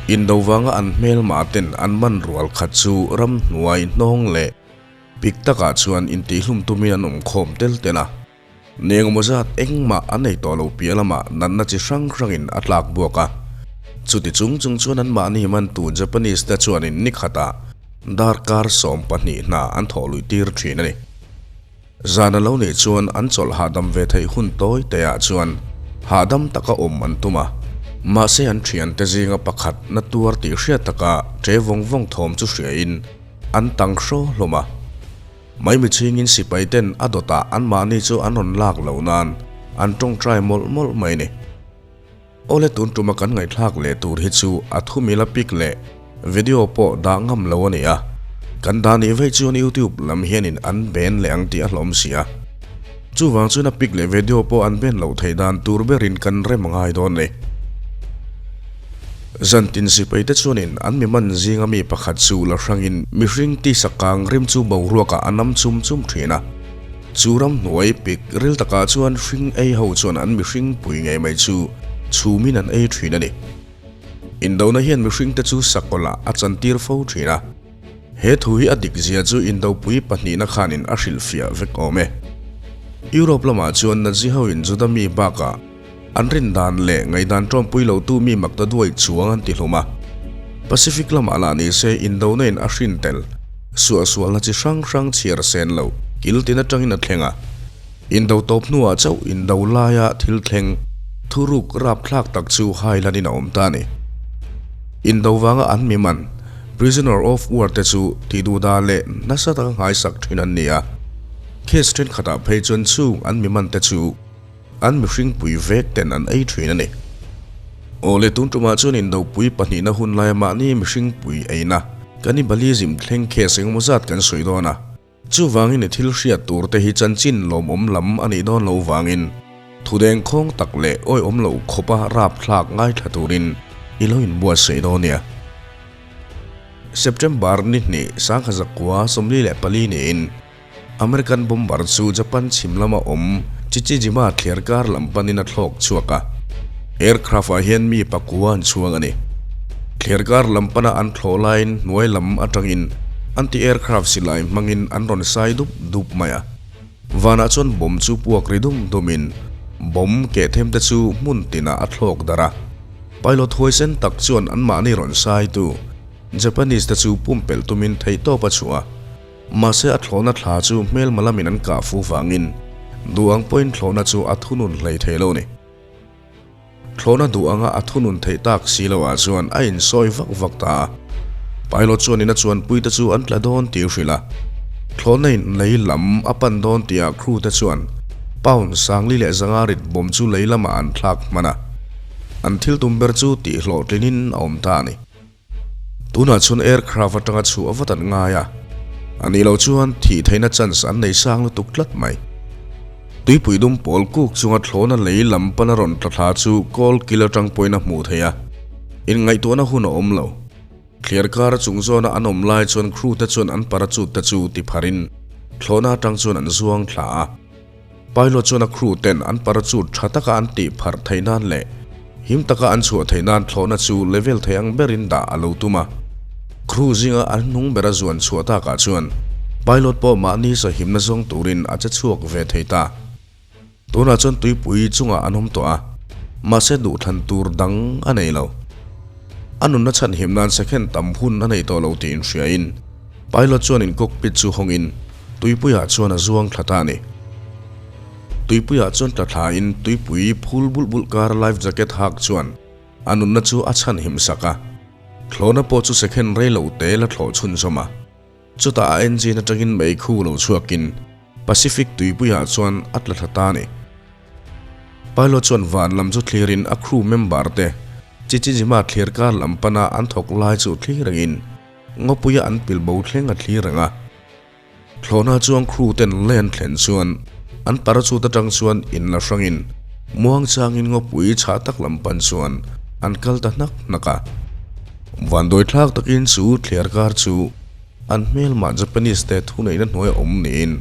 Indo vanga an hmelma ten an man rual khat chu ramhnuai hnawng leh pik takah chuan intihlum tumin an awm khawm tel tel a. Nengemaw zat engmah an nei tawh lo piah lamah natna chi hrang hrangin a tlak buak a. Chuti chung chung chuan anmahni mantu Japanese te chuanin ni khatah darkar 12 hna an thawh luih tir thin a ni. Zan a lo nih chuan an chawlh hahdam ve theih hun tawi te ah chuan hahdam taka awm an tum a. Mahse an thiante zinga pakhat na tuar tih hriat taka che vawng vawng thawm chu hriain an tang hraw hlawm a. Maimi chhingin sipai ten a dawtah anmahni chu an rawn lak loh nan an tawngtai mawlh mawlh mai ni. Awle tun tuma kan ngaihthlak leh tur hi chu a thu mila pic leh video pawh dah ngam lo a ni a, kan dah nih veih chuan YouTube lam hianin an ben leh ang tih a hlawm si a. Chuvang chuan a pic leh video pawh an ben loh theih dan tur berin kan rem a ngai dawn ni. Zantin sipai te chuanin an mi man zinga mi pakhat chu la hrangin mihring tisa kang rim chu boruakah a nam chum chum thin a. Chu ramhnuai pik ril takah chuan hring ei ho chuan an mihring pui ngei mai chu chhumin an ei thin a ni. Indona hian mihringte chu sakawlh ah a chantir fo thin a. He thu hi a dik zia chu Indopui pahnihna khanin a hrilhfiah vek awm e. Europe lamah chuan Nazi hoin Juda mi bakah an rin dan leh ngaihdan tawmpui lotu mi makta duai chuang an ti hlum a. Pacific lamah lah ni se Indona in a hrin tel suahsualna chi hrang hrang chhiar sen lo kil tin atangin a thleng a. Indo tawp hnuah chauh Indo laia thil thleng thuruk rapthlak tak chu hailanin a awm ta a ni. Indo vanga an mi man, prisoner of war te chu tihduhdah leh nasa taka nghaisak thin an ni a. Case thenkhatah phei chuan chung an mi man te chu an mihring pui vek ten an ei thin a ni. Awle tun tumah chuan Indopui pahnihna hun laia mahni mihring pui eina cannibalism thleng case engemaw zat kan sawi dawn a. Chuvangin i thil hriat tur te hi chanchin lawmawm lam a nih dawn loh vangin thudeng khawng tak leh awihawm loh khawpa rapthlak ngaithla turin i lo inbuatsaih dawn nia. September ni hnih sangha zakua 44 niin American bomber chu Japan chhim lama awm Chichijima thliar kar lam panin a thlawk chhuak a. Aircraft ah hian mi pakua an chhuang a ni. Thliar kar lam pana an thlawh laiin hnuai lam atangin anti-aircraft silai hmangin an rawn sai dup dup mai a. Vanah chuan bomb chu puak ri dum dumin bomb keh them te chu hmun tinah a thlawk darh a. Pilot huaisen tak chuan anmahni rawn saitu Japanese te chu pumpelh tumin theihtawp a chhuah a. Mahse a thlawhna thla chu hmelma lamin an kah fu vangin duh ang pawhin thlawhna chu a thunun hlei thei lo a ni. Thlawhna duh anga a thunun theih tak si lo ah chuan a insawi vak vak ta a. Pilot chuanin a chuanpuite chu an tla dawn tih hrilh a. Thlawhna in lei lam a pan dawn tihah crew te chuan pound 45 rit bomb chu lei lamah an thlak hman a. An thil tum ber chu tih hlawhtlinin a awm ta a ni. Tunah chuan aircraft atanga chhuah vat an ngai a, a nih loh chuan thih theihna chance an nei sang lutuk tlat mai. Tuipui dum pawl kuk chunga thlawna lei lam pana rawn tla thla chu kawl kil atang pawhin a hmuh theih a, inngaihtuahna hun a awm lo. Thliar kar chung zawna an awm lai chuan crew te chuan an parachute te chu ti pharin thlawhna atang chuan an zuang thla a. Pilot chuan a crew ten an parachute tha taka an tih pharh theih nan leh him taka an chhuah theih nan thlawhna chu level thei ang berin dah a lo tum a. Crew zinga an hnung bera zuan chhuah takah chuan pilot pawh mahni sahimna zawng turin a che chhuak ve thei ta. Tunah chuan tuipui chungah an awm tawh a, mahse duhthlan tur dang a nei lo. A nunna chhanhim nan second tam hun a nei tawh lo tih inhriain pilot chuanin cockpit chu hawngin Tuipuiah chuan a zuang thla ta a ni. Tuipuiah chuan tla thlain tuipui phul bulh bulh kar life jacket hak chuan a nunna chu a chhan him sak a. Thlawhna pawh chu second rei lo te la thlawh chhunzawm a. Chutah a engine atangin meikhu lo chhuakin Pacific tuipuiah chuan a tla thla ta a ni. Pilot chuan van lam chu thlirin a crew member te Chichijima thlir kar lam pana an thawk lai chu thlir rengin ngawpuia an pil bo thleng a thlir reng a. Thlawhna chuan crew ten land thlen chuan an parachute atang chuan in la hrangin muang changin ngawpui chhah tak lam pan chuan an kal ta hnak hnak a. Vandawi thlak takin chu thliar kar chu an hmelmah Japanese te thuneihna hnuai a awm niin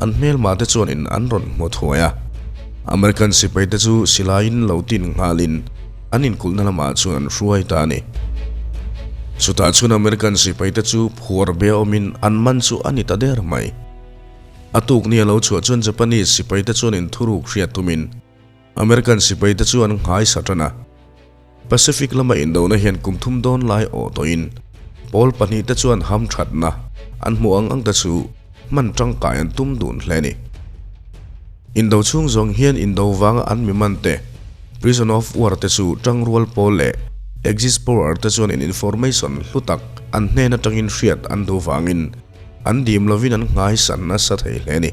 an hmelmah te chuanin an rawn hmu thuai a. American sipai te chu silaiin lo tin nghalin an inkulhna lamah chuan an hruai ta a ni. Chutah chuan American sipaite chu phuar be awmin an man chu a ni ta der mai. A tuk ni a lo chhuah chuan Japanese sipaite chuan inthuruk hriat tumin American sipaite chu an nghaisa tan a. Pacific lama indona hian kum thum dawn lai awh tawhin pawl pahnihte chuan hamthatna an hmuh ang ang te chu hman tangkai an tum dun hle a ni. Indo chhung zawng hian indo vanga an mi man te, prison of war te chu tangrual pawl leh Axis power te chuan in information hlu tak an hnen atangin hriat an duh vangin an dim lovin an nghaisan nasa thei hle a ni.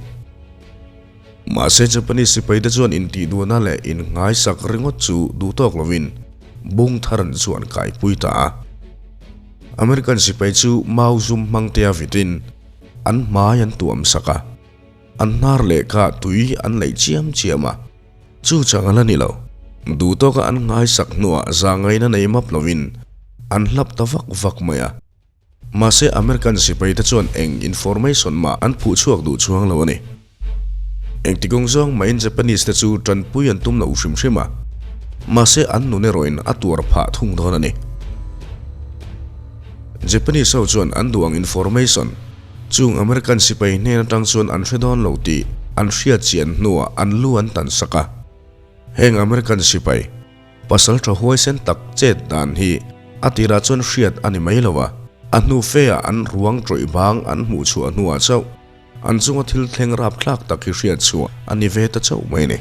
Mahse Japanese sipaite chuan intihduhna leh inngaisak ringawt chu duh tawk lovin bung thar an chu an kaipui ta a. American sipai chu mau zum hmangtea vitin an hmai an tuam sak a, an hnar leh kha tui an leih chiam chiam a. Chu chang a la ni lo. Duh tawka an ngaisak hnuah zahngaihna nei map lovin an hlap ta vak vak mai a. Mahse American sipaite chuan eng information mah an phuh chhuak duh chuang lo a ni. Engti kawng zawng mahin Japanese te chu tanpui an tum lo hrim hrim a, mahse an nun erawhin a tuar phah thung dawn a ni. Japanese ho chuan an duh ang information chung American sipai hnen atang chuan an hre dawn lo tih an hriat chian hnuah an lu an tan sak a. Heng American sipai. Pasal tha huaisen tak chet dan hi a tirah chuan hriat a ni mai lo a, a hnu feah an ruang tawih bang an hmuh chhuah hnuah chauh an chunga thil thleng rapthlak tak hi hriat chhuah a ni ve ta chauh mai a ni.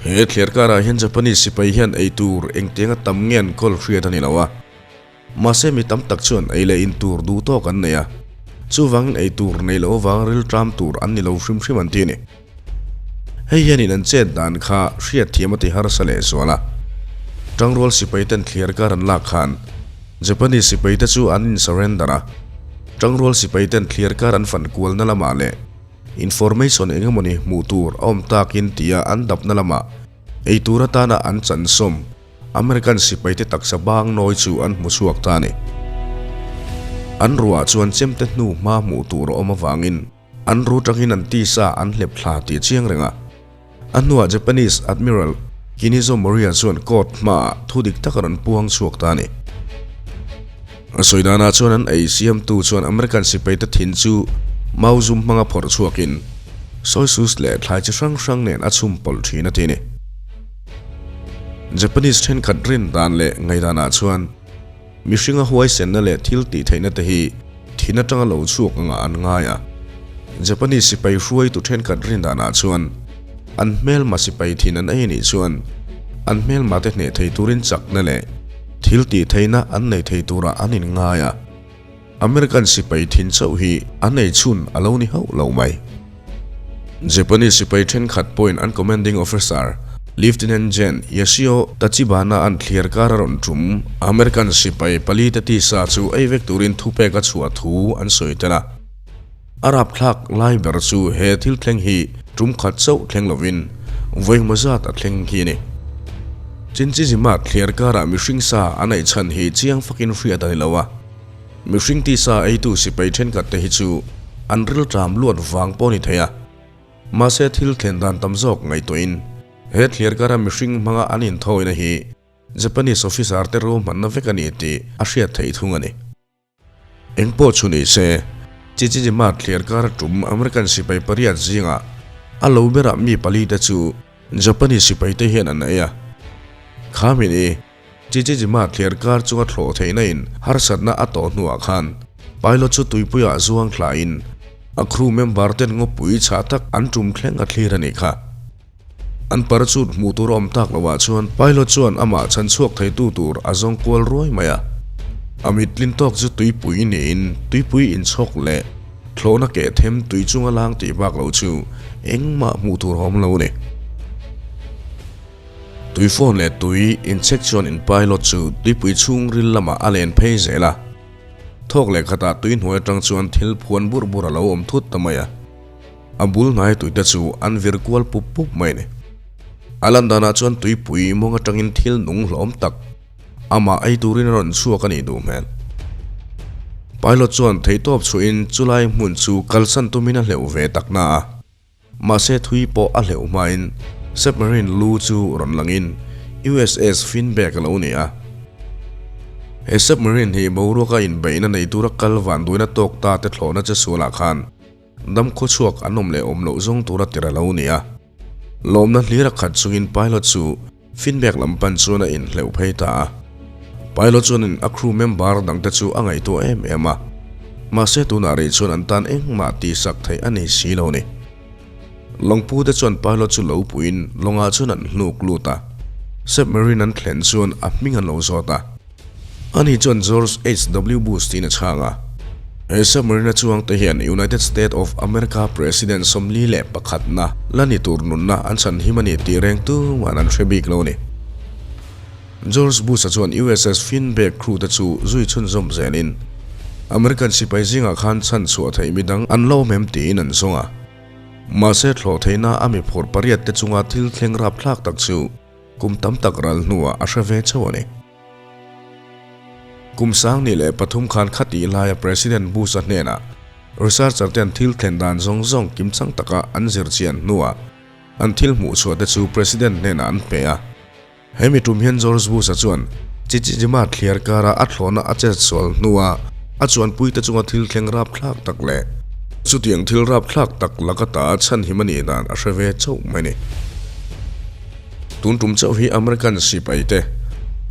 He thliar karah hian Japanese sipai hian ei tur engtianga tam nge an kawl hriat a ni lo a, mahse mi tam tak chuan ei leh in tur duh tawk an nei a, chuvangin ei tur nei loh avang rilṭam tur an ni lo hrim hrim an ti a ni. Hei hianin an chet dan kha hriatthiam a ti harsa leh zual a. Tangrual sipaiten thliar kar an lak khan Japanese sipaite chu an in surrender a. Tangrual sipaiten thliar kar an fan kualna lamah leh information eng emawni hmuh tur a awm takin tia an dapna lamah ei tur atana an chansawm American sipaite taksa bang nawi chu an hmu chhuak ta a ni. An ruah chuan chemte hnu hma hmuh tur a awm avangin An ru tangin an tisa an hlep thla tih a chiang reng a. A hnuah Japanese Admiral Kinizo Moriya chuan court hmaah thu dik tak a rawn puang chhuak ta a ni. A sawi danah chuan an ei siamtu chuan American sipaite thin chu mau zum hmanga phawrh chhuakin soy sauce leh thlai chi hrang hrang nen a chhum pawlh thin a ti a ni. Japanese thenkhat rin dan leh ngaihdanah chuan Mihringa huaisenna leh thil tih theihna te hi thin atanga lo chhuak angah an ngai a. Japanese sipai hruaitu thenkhat rindanah chuan an hmelma sipai thin an ei anih chuan an hmelma te hneh thei turin chakna leh thil tih theihna an nei thei turah an inngai a. American sipai thin chauh hi an ei chhun a lo ni hauh lo mai. Japanese sipai thenkhat pawhin an commanding officer, Lieutenant Gen. Yasuo Tachibana an thliar kar a rawn tum. American sipai palite tisa chu ei vek turin thupek a chhuah thu an sawi tel a. A rapthlak lai ber chu he thil thleng hi tum khat chauh thleng lovin vawi hma zat a thleng hi a ni. Chinchizima thliar karah mihring sa an ei chhan hi chiang fakin hriat a ni lo a. Mihring tisa eitu sipai thenkhat te hi chu an rilṭam luat vang pawh a ni thei a, mahse thil thlen dan tam zawk ngaihtuahin he thliar kara mihring hmanga an inthawina hi Japanese officer te ruahmanna vek a ni tih a hriat theih thung a ni. Eng pawh chu ni se, Chichijima thliar kara tum American sipai pariat zingah a lo berah mi pali te chu Japanese sipai te hian an ei a, khamin i Chichijima thliar kar chunga thlawh theihna in harsatna a tawh hnuah khan pilot chu tuipuiah zuang thlain a crew member ten ngawpui chhah tak an tum thleng a thlir a nih kha. An parachute hmuh tur a awm tak loah chuan pilot chuan amah chhan chhuak theitu tur a zawng kual ruai mai a. A mit tlin tawk chu tuipui niin tuipui inchhawk leh thlawhna keh them tui chunga lang tih bak lo chu engmah hmuh tur a awm lo a ni. Tui phone leh tui incheck chuan in pilot chu tuipui chhungril lamah a len phei zel a. Thawk leh khatah tui hnuai atang chuan thil phuan bur bur a lo awm thut ta mai a. A bul hnai tuite chu an vir kual pup pup mai a ni. A lan danah chuan tuipui mawng atangin thil nung hlawm tak amah ei turin a rawn chhuak a nih duh hmel. Pilot chuan theihtawp chhuahin chulai hmun chu kalsan tumin a hleuh ve tak na a. Mahse thui pawh a hleuh hmain submarine lu chu rawn langin USS Finback a lo ni a. He submarine hi boruaka inbeihna nei tura kal vanduaina tawk ta te thlawhna che sualah khan dam khawchhuak an awm leh awm loh zawng tura tir a lo ni a. Lawmna hlir a khat chungin pilot chu Finbek lam pan chuan a inhleuh phei ta a. Pilot chuanin a crew member dangte chu a ngaihtuah em em a. Mahse tunah rih chuan an tan engmah tihsak theih a ni si lo ni. Lawngpute chuan pilot chu lo puiin lawngah chuan an hnuk lut a. Submarine an thlen chuan a hming an lo zawt a. Ani chuan George HW Bush tiin a chhang a. He submarine a chuangte hian United States of America President 41na la ni tur nunna an chhan him a ni tih reng tuman an hre bik lo a ni. George Bush-a chuan USS Finback crew te chu zui chhunzawm zelin American sipai zingah khan chhan chhuah theih midang an lo awm em tiin an zawng a. Mahse thlawh theihna a mi phur pariat te chunga thil thleng rapthlak tak chu Kum tam tak ral hnuah a hre ve chauh a ni. Kum 2003 khan khatih laia President Bush-a hnenah researcher ten thil thlen dan zawng zawng kimchang taka an zir chian hnuah an thil hmuh chhuah te chu President hnenah an pe a. Hemi tum hian George Bush-a chuan Chichijima thliar kara a thlawhna a chet sual hnua a chuanpuite chunga thil thleng rapthlak tak leh chutiang thil rapthlak tak laka ta a chhanhim a nih dan a hre ve chauh mai a ni. Tun tum chauh hi American sipai te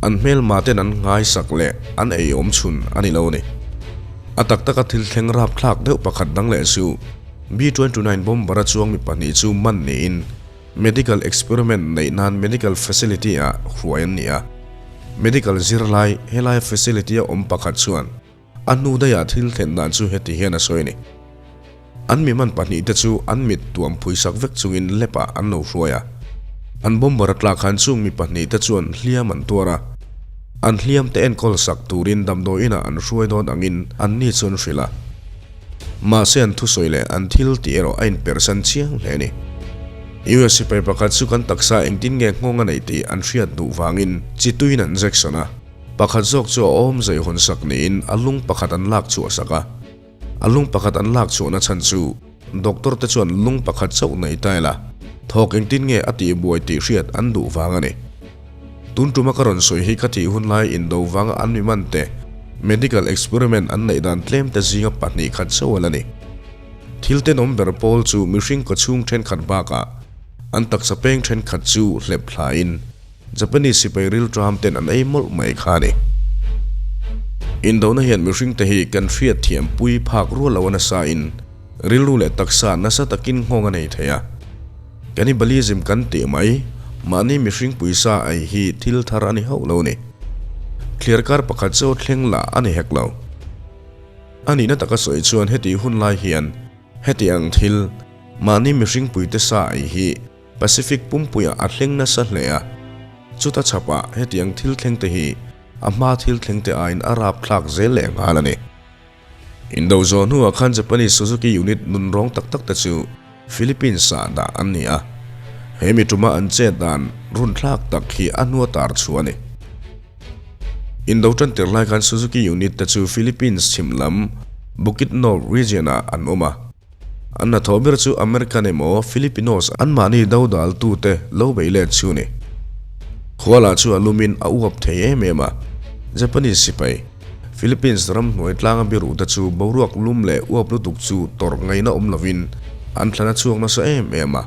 an hmelma ten an nghaisak leh an ei awm chhun a ni lo a ni. A tak taka thil thleng rapthlak deuh pakhat dang leh chu B-29 bomber a chuang mi pahnih chu man niin medical experiment neih nan medical facility ah hruai an ni a. Medical zirlai helai facility a awm pakhat chuan A hnu daihah thil thlen dan chu heti hian a sawi a ni. An mi man pahnihte chu an mit tuam phuisak vek chungin lepah an lo hruai a. An bomber a tlak khan chung mi pahnihte chuan hliam an tuar a. An hliamte enkawl sak turin damdawi inah an hruai dawn angin anni chu an hrilh a. Mahse an thusawi leh an thil tih erawh a inpersan chiang hle a ni. US sipai pakhat chu kan taksa engtin nge nghawng a neih tih an hriat duh vangin chi tuiin an injection a. Pakhat zawk chu a awm zei hawn sak niin a lung pakhat an lak chhuah sak a. A lung pakhat an lak chhuahna chhan chu doctor te chuan lung pakhat chauh nei ta ila thawk engtin nge a tih buai tih hriat an duh vang a ni. Tun tuma ka rawn sawi hi ka tih hun lai indo vanga an mi man te medical experiment an neih dan tlem te zinga pahnih khat chauh a la ni. Thil tenawm ber pawl chu mihring kawchhung thenkhat bakah an taksa peng thenkhat chu hlep thlain Japanese sipai rilṭam ten an ei mawlh mai kha a ni. Indona hian mihring te hi kan hriat thiam pui phak rual lo a nasa in rilru leh taksa nasa takin nghawng a nei thei a. Cannibalism kan tih mai, mahni mihring puisa ei hi thil thar a ni hauh lo ni. Thliarkar pakhat chu thleng lah a ni hek lo. A nihna taka sawi chuan hetih hun lai hian heti ang thil, mahni mihring puite sa ei hi Pacific pumpuiah a thleng nasa hle a, chuta chhapah hetiang thil thlengte hi a hma thil thlengte aiin a rapthlak zel leh nghal a ni. Indo zawh hnuah khan Japanese Suzuki unit nun rawng tak tak te chu Philippines-ah dah an ni a, he mi tuma an chet dan runthlak tak hi a hnua tar chhuah a ni. Indo tantir lai khan Suzuki unit te chu Philippines chhim lam Bukidnon region-ah an awm a. An hnathawh ber chu American emaw Filipinos anmahni dodal tute lo beih let chu ni. Khuala chu a lumin a uap thei em em a, Japanese sipai, Philippines ram hnuai tlanga biruh te chu boruak lum leh uap lutuk chu tawrh ngaihna awm lovin an thlan a chhuak nasa em em a.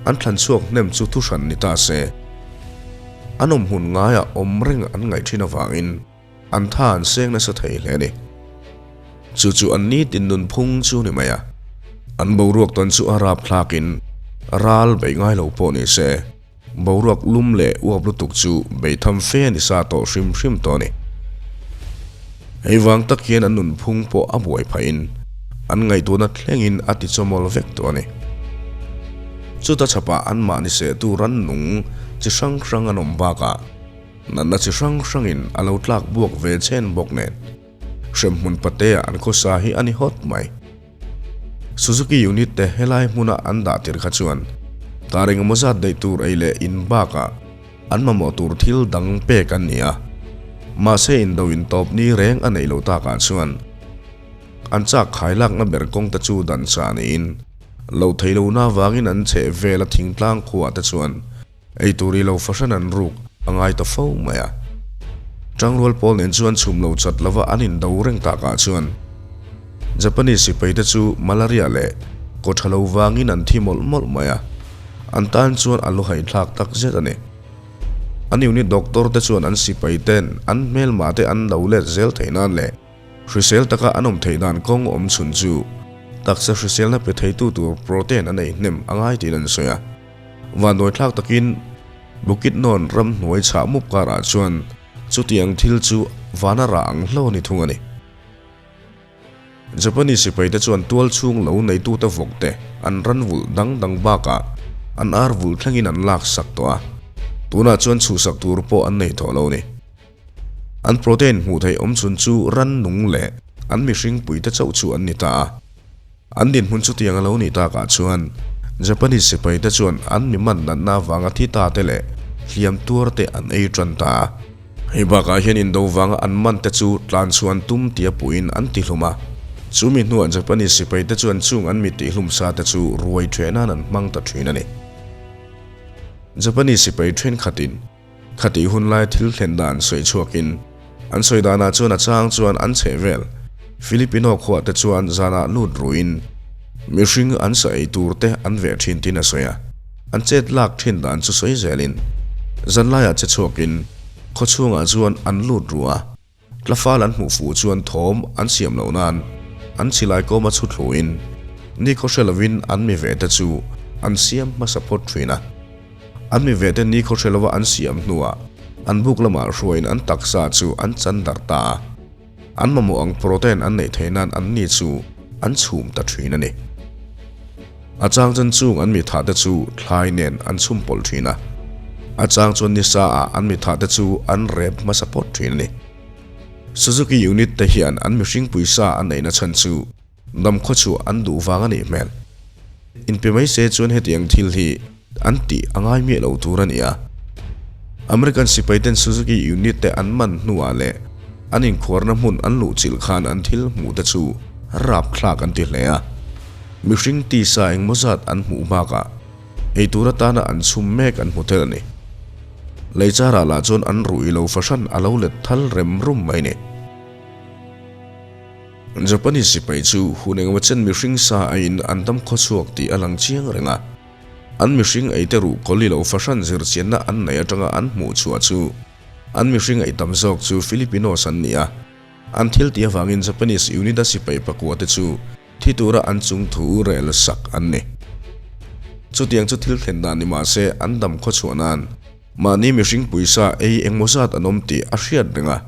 An thlan chhuak hnem chu thuhran ni ta se, an awm hmun ngaiah awm reng an ngaih thin avangin, An tha an seng nasa thei hle a ni. Chu chu an nitin nunphung chu ni mai a. An boruak tawn chu a rap thlakin ral beih ngai lo pawh ni se, boruak lum leh uap lutuk chu beitham fe a ni sa tawh hrim hrim tawh a ni. Hei vang tak hian an nunphung pawh a buai phahin an ngaihtuahna thlengin a tichawmawl vek tawh a ni. Chuta chhapah anmahni sehtu rannung chi hrang hrang an awm bakah, Natna chi hrang hrangin a lo tlak buak ve chen bawk nen hremhmun patea an khawsa hi a ni hawt mai. Suzuki unit te helai hmuna an dah tir kha chuan car engemaw zat daih tur ei leh in bakah an mamawh tur thil dang pek an ni a. Mahse indo in tawp ni reng a neih loh takah chuan an chak khai lakna ber kawng te chu dan chah niin lo thei lohna avangin an chheh vela thingtlang khuah te chuan Ei tur i lo fahran an ruk a ngai ta fo mai a. Tangrual pawl nen chuan chhum lo chat lova an indo reng takah chuan Japanese sipaite chu malaria leh kaw tha lo vangin an thi mawlh mawlh mai a, an tan chuan a luhai thlak tak zet a ni. An unit doctor te chuan an sipaiten an hmelma te an lo let zel theih nan leh hrisel taka an awm theih dan kawng awm chhun chu taksa hriselna pe theitu tur protein an ei hnem a ngai tiin an sawi a. Vanduai thlak takin Bukit Nawn ramhnuai chhah mup karah chuan chutiang thil chu vana rah ang hlo a ni thung a ni. Japanese sipaite chuan tual chhung lo neitute vawk te an ran vulh dang dang bakah an ar vulh thlengin an lak sak tawh a, tunah chuan chhuhsak tur pawh an nei tawh lo a ni. An protein hmuh theih awm chhun chu ran nung leh an mihring puite chauh chu an ni ta a. An dinhmun chutiang a lo nih takah chuan Japanese sipaite chuan an mi man natna avanga thi ta te leh hliam tuar te an ei tan ta a. Hei bakah hian indo vanga an man te chu tlan chhuan tum tia puhin an tihlum a. Chu mi hnuah Japanese sipaite chuan chung an mi tihlum sa te chu ruai ṭheh nan an hmang ta ṭhin a ni. Japanese sipai ṭhenkhatin Khatih hun lai thil thlen dan sawi chhuakin an sawi danah chuan a chang chuan an chheh vel. Filipino khuah te chuan zanah lut ruin mihring an sa ei tur te an veh thin tin a sawi a, an chet lak thin dan chu sawi zelin zan laiah che chhuakin khaw chhungah chuan an lut ru a, tlafal an hmuh fuh chuan thawm an siam loh nan an chilai kawma chhu thluin nikhaw hre lovin an mi ve te chu an siam hmasa phawt thin a. An mi ve te nikhaw hre lova an siam hnuah an buk lamah hruaiin an taksa chu an chan darh ta a. An mamawh ang protein an neih theih nan an ni chu an chhum ta thin a ni. A chang chuan chung an mi thah te chu thlai nen an chhum pawlh thin a. A chang chuan nisa ah an mi thah te chu an rep hmasa phawt thin a ni. Suzuki unit te hian an mihring puisa an neihna chhan chu Dam khaw chu an duh vang a nih hmel. Inpe mai se chuan hetiang thil hi an tih a ngai miah lo tur a ni a. American sipaiten Suzuki unit te an man hnuah leh an inkhuarna hmun an luhchilh khan an thil hmuh te chu rapthlak an ti hle a. Mihring tisa engmaw zat an hmuh bakah eitur atana an chhum mek an hmu tel a ni. Leichar-ah lah chuan an ruih lo fahran a lo let thal rem rum mai ni. Japanese sipai chu hun engemaw chen mihring sa aiin an dam khawchhuak tih a lang chiang reng a. An mihring eite ruh kawli lo fahran zirchianna an nei atanga an hmuh chhuah chu an mihring ei tam zawk chu Filipinos an ni a. An thil tih avangin Japanese unit-a sipai pakua te chu thi tura an chung thu rel sak an ni. Chutiang chu thil thlen dan ni mah se an dam khawchhuah nan mahni mihring puisa ei engmaw zat an awm tih a hriat reng a.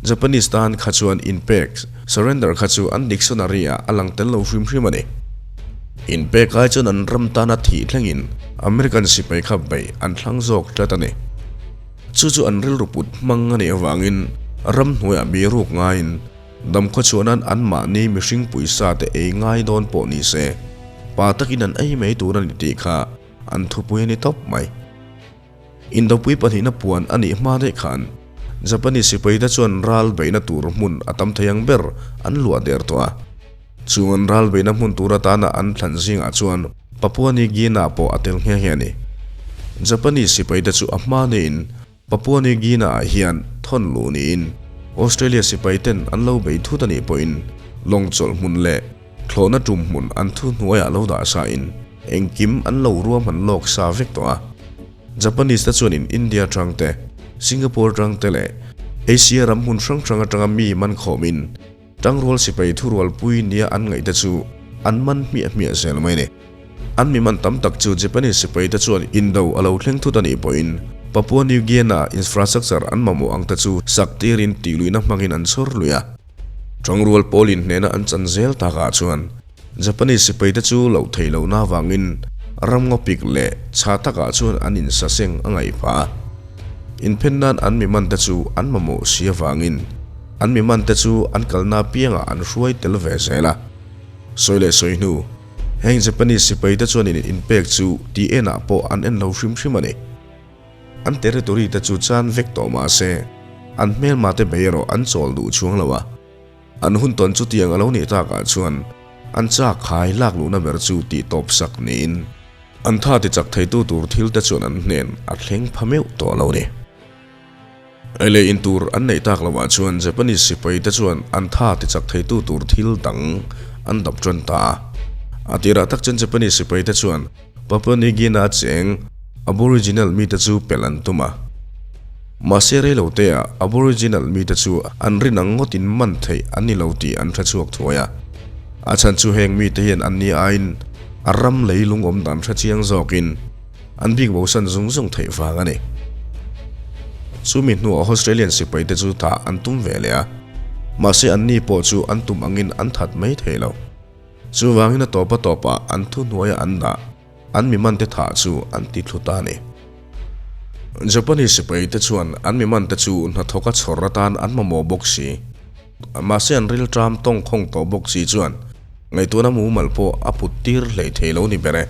Japanese tan kha chuan inpek, surrender, kha chu an dictionary ah a lang tel lo hrim hrim a ni. Inpek ai chuan an ram tana thih thlengin American sipai kha beih an thlang zawk tlat a ni. Chu chu an rilru put hmang a nih avangin ramhnuaiah biruk ngaiin damkhaw chhuahnan anmahni mihring puisa te ei ngai dawn pawh ni se pa takin an ei mai tur a ni tih kha an thupui a ni tawp mai. Indopui pahnihna puan a nih hma daih khan Japanese sipaite chuan ral beihna tur hmun a tam thei ang ber an luah der tawh a. Chung an ral beihna hmun tur atana an thlan zingah chuan Papua New Guinea pawh a tel nghe nghe a ni. Japanese sipaite chu a hma neiin Papua New Guinea ah hian thawn luh niin Australia sipaiten an lo bei thut a nih pawhin lawng chawlh hmun leh thlawhna tum hmun an thu hnuaiah lo dah sain engkim an lo ruahman lawk sa vek tawh a. Japanese te chuanin India atang te, Singapore atang te leh Asia ram hmun hrang hrang atanga mi man khawmin tangrual sipai thurualpui nia an ngaih te chu an man hmiah hmiah zel mai a ni. An mi man tam tak chu Japanese sipai te chuan indo a lo thleng thut a nih pawhin Papua New Guinea infrastructure an mamawh ang te chu sak tirin tihluihna hmangin an chhawr lui a. Tangrual pawlin hnehna an chan zel takah chuan Japanese sipaite chu loh theih lohna avangin ram ngawpik leh chha takah chuan an insaseng a ngaih phah a. Inphen nan an mi mante chu an mamawh si avangin an mi mante chu an kalna apiangah an hruai tel ve zel a. Sawi leh sawi hnu, heng Japanese sipaite chuan in inpek chu tih enah pawh an en lo hrim hrim a ni. An territory te chu chan vek tawh mah se, an hmelma te bei erawh an chawl duh chuang lo a. An hun tawn chutiang a lo nih takah chuan an chak khai lak luhna ber chu tih tawp sak niin an tha ti chak theitu tur thil te chuan an hnen a thleng pha meuh tawh lo ni. Ei leh in tur an neih tak lohah chuan Japanese sipai te chuan an tha tichak theitu tur thil dang an dap tan ta a. A tirah tak chuan Japanese sipai te chuan Papua New Guinea cheng Aboriginal mite chu pelh an tum a. Mahse reilo teah Aboriginal mite chu an rin ang ngawtin man theih an ni lo tih an hre chhuak thuai a. A chhan chu heng mite hian an ni aiin a ram leilung awm dan hre chiang zawkin An bik bosan zung zung theih vang a ni. Chumi hnuah Australian sipai te chu tah an tum ve leh a, mahse an ni pawh chu an tum angin an that mai thei lo. Chuvangin a tawp a tawpah an thuhnuaia an dah, an mi man te thah chu an ti thlu ta a ni. Japanese sipai te chuan an mi man te chu hnathawka chhawr atan an mamawh bawk si. Mahse an rilṭam tawngkhawng tawh bawk si chuan ngaihtuahna mumal pawh a put tir hleithei lo ni ber e.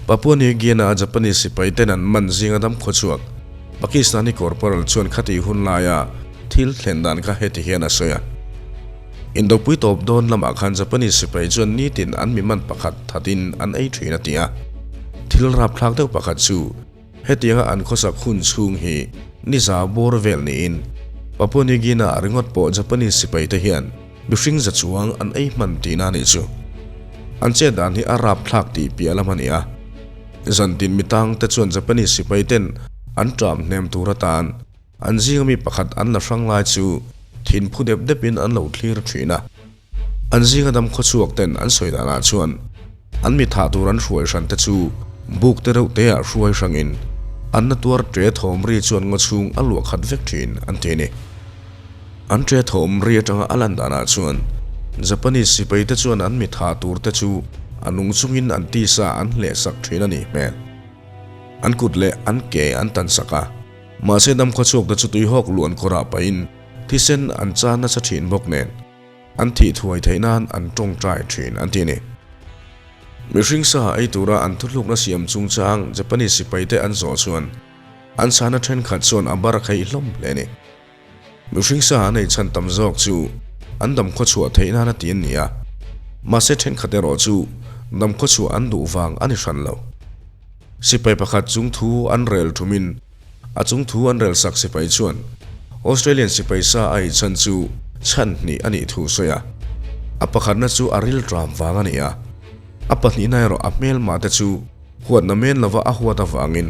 Papua New Guinea-a Japanese sipai ten an man zinga dam khawchhuak Pakistani corporal chuan khatih hun laia thil thlen dan kha heti hian a sawi a. Indopui tawp dawn lamah khan Japanese sipai chuan nitin an mi man pakhat thatin an ei thin a ti a. Thil rapthlak deuh pakhat chu hetianga an khawsak hun chhung hi ni za bawr vel niin Papua New Guinea-ah ringawt pawh Japanese sipai te hian Mihring za chuang an ei hman tihna a nih chu. An chet dan hi a rapthlak tih piah lam a ni a. Zantin mitang te chuan Japanese sipai ten an ṭam hnem tur atan an zinga mi pakhat an la hrang lai chu thin phu dep depin an lo thlir ṭhin a. An zinga dam khawchhuak ten an sawi danah chuan an mi thah tur an hruai hran te chu buk te reuh te ah hruai hrangin an na tuar ṭe thawm ri chuan ngaw chhung a luah khat vek ṭhin an ti a ni. An ṭe thawm ri aṭanga a lan danah chuan Japanese sipai te chuan an mi tha tur te chu a nung chungin an tisa an hleh sak ṭhin a nih hmel. An kut leh an ke an tan sak a, mahse damkhaw chhuak te chu tuihawk luan kawrah pahin thisen an chan nasa ṭhin bawk nen an thih thuai theih nan an ṭawngṭai ṭhin an ti a ni. Mihring sa ei tura an thuthlukna siam chungchang Japanese sipai te an zawh chuan an chhana ṭhenkhat chuan a bar kheih hlawm hle a ni. Mihring sa an ei chhan tam zawk chu an damkhaw chhuah theih nan a ti an ni a, mahse thenkhat erawh chu damkhaw chhuah an duh vang a ni hran lo. Sipai pakhat chung thu an rel thumin a chung thu an rel sak sipai chuan Australian sipai sa a ei chhan chu chhan hnih a nih thu sawi a, a pakhatna chu a rilṭam vang a ni a, a pahnihna erawh a hmelmah te chu Huatna men lova a huat avangin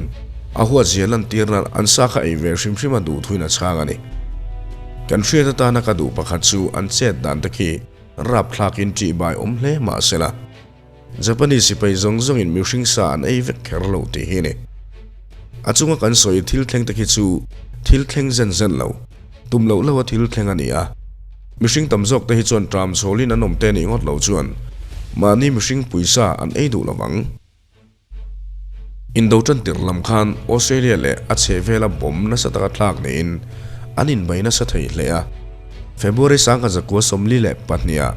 a huat zia lantirna an sa kha ei ve hrim hrim a duh thuin a chhang a ni. Kan hriat atana ka duh pakhat chu an chet dan te khi rapthlakin ṭihbai awm hle mah se la, Japanese sipai zawng zawngin mihring sa an ei vek kher lo tih hi a ni. A chunga kan sawi thil thleng te khi chu thil thleng zen zen lo, tum loh loha thil thleng a ni a. Mihring tam zawk te hi chuan ṭam chhawlin an awm te nih ngawt lo chuan mahni mihring puisa an ei duh lovang. Indo ṭantirh lam khan Australia leh a chhehvela bomb nasa taka thlak niin an inbei nasa thei hle a. February 1942 ah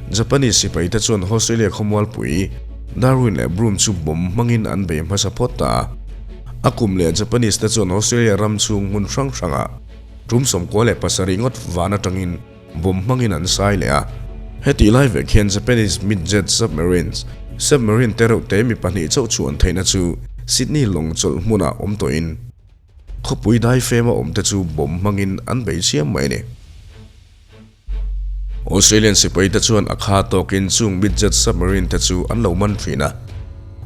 Japanese sipai te chuan Australia khawmualpui Darwin leh Broome chu bomb hmangin an bei hmasa phawt ta a. A kum leh Japanese te chuan Australia ram chhung hmun hrang hrangah Tum 97 ngawt van atangin bomb hmangin an sai leh a. Hetih lai vek hian Japanese midget submarines, submarine te reuh te mi pahnih chauh chuan theihna chu Sydney lawng chawlh hmunah awm tawhin khawpui daifema awmte chu bomb hmangin an bei chiam mai a ni. Australian sipai te chuan a kha tawkin chung midget submarine te chu an lo man thin a.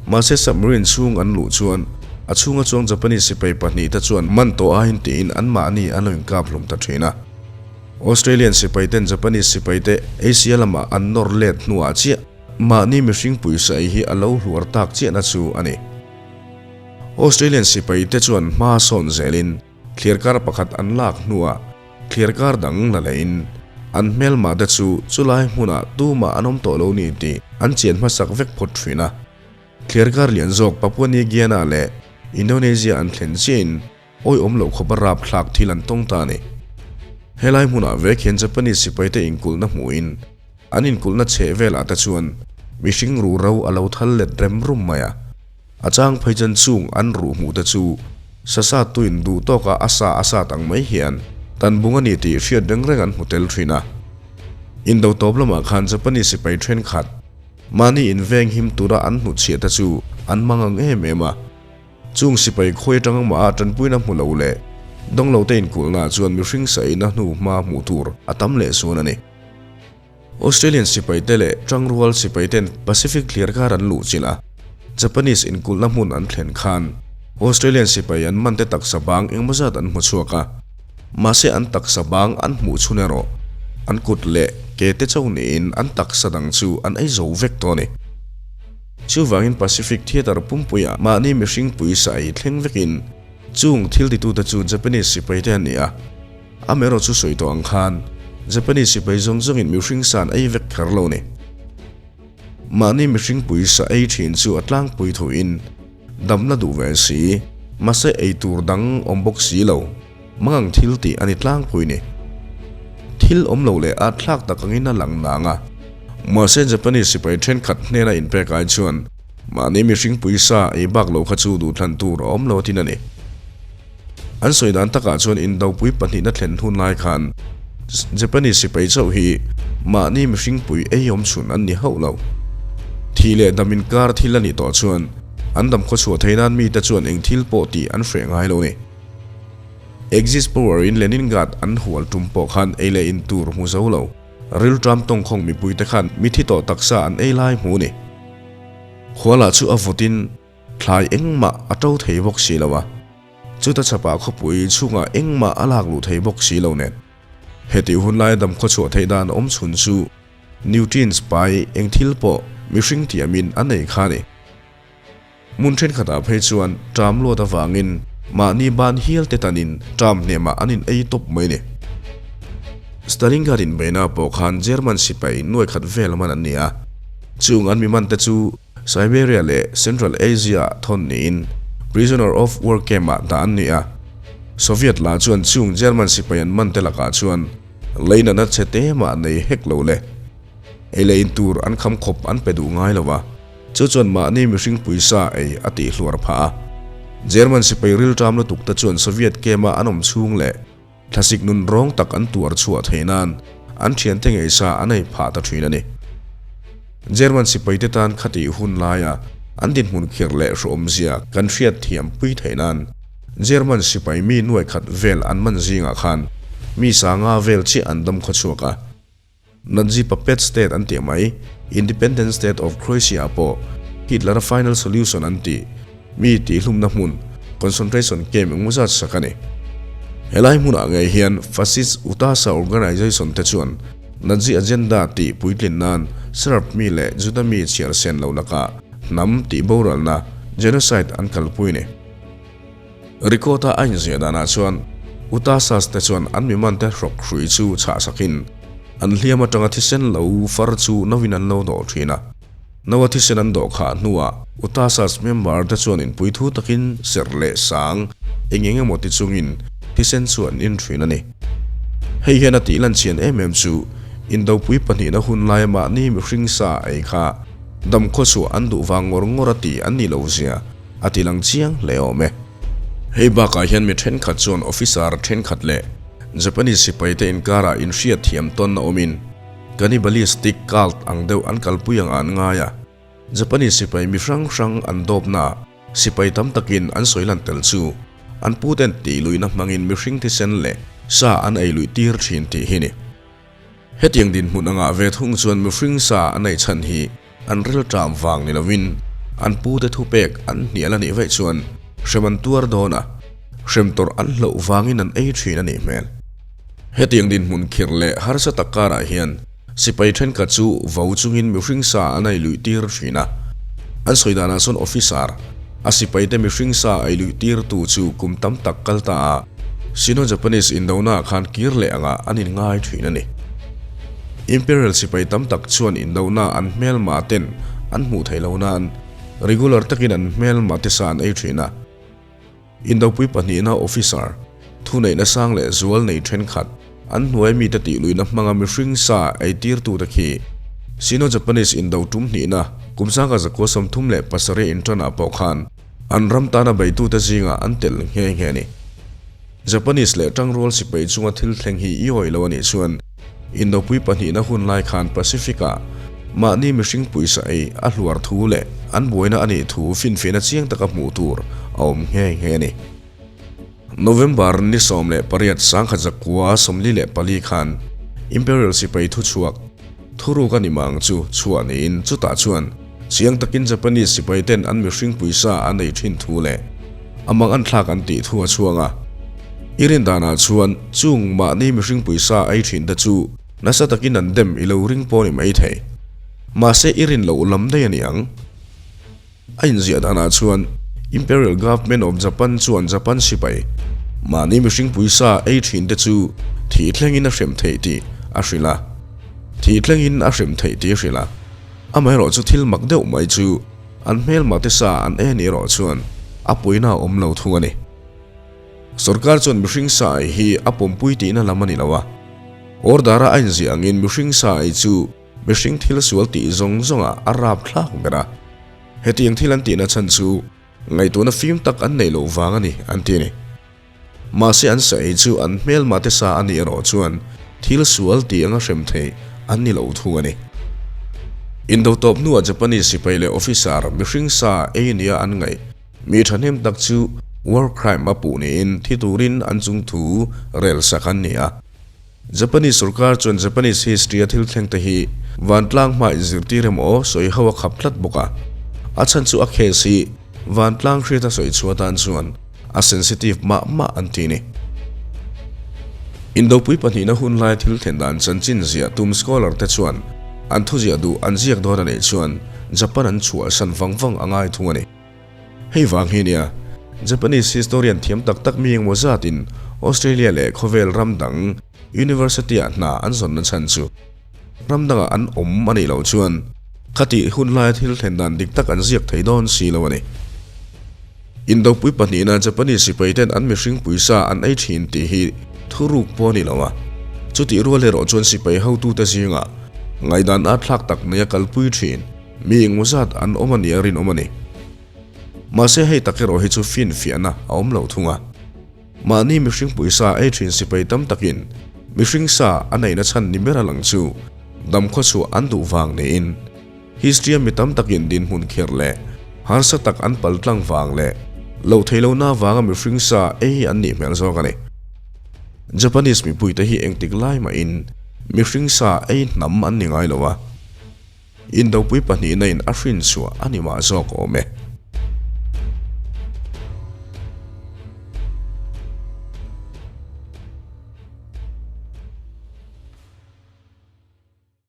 Mahse submarine chhung an luh chuan a chhunga chuang Japanese sipai pahnih te chuan man tawh aiin tiin anmahni an lo inkap hlum ta thin a. Australian sipai ten Japanese sipai te Asia lamah an nawr let hnuah chiah mahni mihring pawisa ei hi a lo hluar tak chiahna chu a ni. Australian sipai te chuan hma sawn zelin Thliarkar pakhat an lak hnuah thliarkar dang la lehin an hmelmah te chu chulai hmunah tumah an awm tawh lo ni tih an chian hmasak vek phawt thin a. Thliarkar lian zawk Papua New Guinea leh Indonesia an thlen chiahin awihawm loh khawpa rapthlak thil an tawng ta a ni. Helai hmunah vek hian Japanese sipaite inkulhna hmuhin an inkulhna chheh velah te chuan mihring ruhro a lo thal let rem rum mai a. A chang phei chuan chung an ruh hmuh te chu sasa tuin duh tawkah a sa a sat ang mai hian tan bung a ni tih hriat reng reng an hmu tel thin a. Indo tawp lamah khan Japanese sipai thenkhat mahni inveng him tura an hnutchhiah te chu an mang ang em em a. Chung sipai khawi atang mah a tanpuina hmu lo leh. Dawnglote inkulhnaah chuan mihring saina hnu hma hmuh tur a tam leh zuan a ni. Australian sipaite leh Tangrual sipaiten Pacific thliarkar an luh chilh a, Japanese inkulhna hmun an thlen khan Australian sipai an mante taksa bang engmaw zat an hmu chhuak a, mahse an taksa bang an hmuh chhun erawh an kut leh ke te chauh niin an taksa dang chu an ei zo vek tawh a ni. Chuvangin Pacific Theatre pumpuiah mahni mihring puisa ei thleng vekin chung thil titute chu Japanese sipaite an ni a. Amaherawh chu sawi tawh ang khan Japanese sipai zawng zawngin mihring sa an ei vek kher lo ni. Mahni mihring puisa ei thin chu a tlangpui thuin damna duh ve si, mahse ei tur dang awm bawk si lo, mangang thil tih a ni tlangpui ni. Thil awm lo leh a thlak tak angin a lang nang a, mahse Japanese sipai thenkhat hnena inpek ai chuan mahni mihring puisa ei bak lo kha chu duhthlan tur a awm lo tin a ni. An sawi dan takah chuan indopui pahnihna thlen hun lai khan Japanese sipai chauh hi mahni mihringpui ei awm chhun an ni hauh lo. Thih leh dam inkar thil a nih tawh chuan an dam khawchhuah thei nan mite chuan eng thil pawh tih an hreh ngai lo ni. Axis power in Leningrad an hual tum pawh khan ei leh in tur hmu zo lo. Rilṭam tawngkhawng mipuite khan mithi tawh taksa an ei lai hmu ni. Khualah chu a vawtin Thlai engmah a to thei bawk si lo a, chuta chhapah khawpui chhungah engmah a lak luh thei bawk si lo nen. Hetih hun laia dam khawchhuah theih dan awm chhun chu nutrients pai eng thil pawh mihring tiamin a nei kha a ni. Hmun thenkhatah phei chuan ṭam luat avangin mahni ban hial te tanin ṭam hnemah an in ei tawp mai a ni. Stalingrad inbeihna pawh khan German sipai nuai khat vel man an ni a, chung an mi man te chu Siberia leh Central Asia ah thawn niin Prisoner of War camp ah dah an ni a. Soviet lah chuan chung German sipai an man te lakah chuan leinatna chhe te mah nei hek lo le. Ei leh in tur an kham khawp an pe duh ngai lo a, chu chuan mahni mihring puisa ei a tih hluar phah a. German sipai rilṭam lutuk te chuan Soviet camp a an awm chhung leh Thlasik nun rawng tak an tuar chhuah theih nan an thiante ngaihsa an ei phah ta thin a ni. German sipaite tan khatih hun laia an dinhmun khirh leh hrawmzia kan hriat thiam pui theih nan German sipai mi nuai khat vel an man zingah khan mi sanga vel chiah an dam khaw chhuak a. Nazi puppet state an tih mai, Independent State of Croatia pawh Hitler-a final solution an tih mi tihhlumna hmun, concentration camp engmaw zat sak a ni. Helai hmunah ngei hian Fascist Utasa organization te chuan Nazi agenda tih puitlin nan Serb mi leh Juda mi chhiar sen lo lakah hnam tih boralna, genocide, an kalpui ni. Record-a a inziah danah chuan Utasas te chuan an mimante hrawk hrui chu chhah sakin an hliam atanga thisen lo far chu novin an lo dawh thin a. Noa thisen an dawh khah hnuah Utasas member te chuan inpui thu takin serh leh sang eng eng emaw ti chungin thisen chu an in thin a ni. Hei hian a tih lan chian em em chu Indopui pahnihna hun laia mahni mihring sa ei kha dam khawchhuah an duh vang ngawr ngawr a ti an ni lo zia. A ti lang chiang hle awm e. Hei bakah hian mi thenkhat chuan officer thenkhat leh Japanese sipaite inkarah inhriat thiam tawn a awmin cannibalistic cult ang deuh an kalpui ang an ngai a. Japanese sipai mi hrang hrang an dawpnaah sipai tam takin an sawi lan tel chu an puten tih luihna hmangin mihring thisen leh sa an ei luih tir thin tih hi ni. Hetiang dinhmun angah ve thung chuan mihring sa an ei chhan hi An rilṭam vang ni lovin an pute thupek an hnial a nih vaih chuan hrem an tuar dawn a, hrem tawrh an hlauh vangin an ei ṭhin a nih hmel. Hetiang dinhmun khirh leh harsa tak karah hian sipai ṭhenkhat chu vo chungin mihring sa an ei luih tir ṭhin a. An sawi danah chuan officer, a sipaite mihring sa ei luih tirtu chu kum tam tak kal ta a, Sino-Japanese indonaah khan kir leh angah an inngai ṭhin a ni. Imperial sipai tam tak chuan indohna an hmelma ten an hmuh theih loh nan regular takin an hmelma te sa an ei thin a. Indopui pahnihna officer, thuneihna sang leh zual nei thenkhat, an hnuai mite tih luihna hmanga mihring sa ei tirtute khi Sino-Japanese indo tum hnihna kum sangha zakua 37 inṭanah pawh khan an ram tana beitute zingah an tel nghe nghe a ni. Japanese leh tangrual sipai chunga thil thleng hi i awih lo a nih chuan Indopui pahnihna hun lai khan Pacific-ah mahni mihring puisa ei a hluar thu leh an buaina a nih thu finfiahna chiang taka hmuh tur a awm nghe nghe a ni. November ni 18 1944 khan Imperial sipai thuchhuak thuruk a ni mang chu chhuah niin chutah chuan chiang takin Japanese sipai ten an mihring puisa an ei thin thu leh a mang an thlak an tih thu a chhuang a. I rin danah chuan chung mahni mihring puisa ei thin te chu nasa takin an dem i lo ring pawh ni mai thei. Mahse i rin loh lam daih a ni ang. A inziah danah chuan Imperial Government of Japan chuan Japan sipai mahni mihring puisa ei thin te chu thih thlengin a hrem theih tih a hrilh a. Thih thlengin a hrem theih tih a hrilh a. Amaherawh chu thil mak deuh mai chu an hmelma te sa an en erawh chuan a puina a awm lo thung a ni. Sorkar chuan mihring sa ei hi a pawmpui tihna lam a ni lo a. Order-a a inziah angin mihring sa ei chu Mihring thil sual tih zawng zawngah a rap thlak ber a, hetiang thil an tihna chhan chu ngaihtuahna fim tak an neih loh vang a ni an ti a ni. Mahse an sa ei chu an hmelma te sa a nih erawh chuan thil sual tih anga hrem theih an ni lo thung a ni. Indo tawp hnuah Japanese sipai leh officer mihring sa ei nia an ngaih mi thahnem tak chu war crime a puh niin thi turin an chungthu rel sak an ni a. Japanese sorkar chuan Japanese history a thil thleng te hi vantlang hma inzirtir emaw sawi ho a khap tlat bawk a. A chhan chu a case hi vantlang hriat a sawi chhuah tan chuan a sensitive mah mah an ti ni. Indopui pahnihna hun lai thil thlen dan chanchin ziah tum scholar te chuan an thuziah duh an ziak dawn a neih chuan Japan an chhuahsan vang vang a ngai thung a ni. Hei vang hi nia, Japanese historian thiam tak tak mi engmaw zatin Australia leh khawvel ram dang university-ah hna an zawnna chhan chu ram dangah an awm a nih loh chuan khatih hun laia thil thlen dan dik tak an ziak thei dawn si lo a ni. Indopui pahnihna Japanese sipaiten an mihring puisa an ei thin tih hi thuruk pawh a ni lo a, chutih rual erawh chuan sipai hotute zingah ngaihdan atthlak tak neia kalpui thin Mi engmaw zat an awm a nih a rinawm a ni. Mahse hei tak erawh hi chu finfiahna a awm lo thung a. Mahni mihring puisa ei thin sipai tam takin mihring sa a neihna chhan ni ber a lang chu damkhaw chhuah an duh vang niin history a mi tam takin dinhmun kher leh harsa tak an pal tlang vang leh loh theih lohna vanga mihring sa ei an nih hmel zawk a ni. Japanese mipuite hi engtik lai mahin mihring sa ei hnam an ni ngai lo a. Indopui pahnihna in a hrin chhuah a ni mah zawk awm e.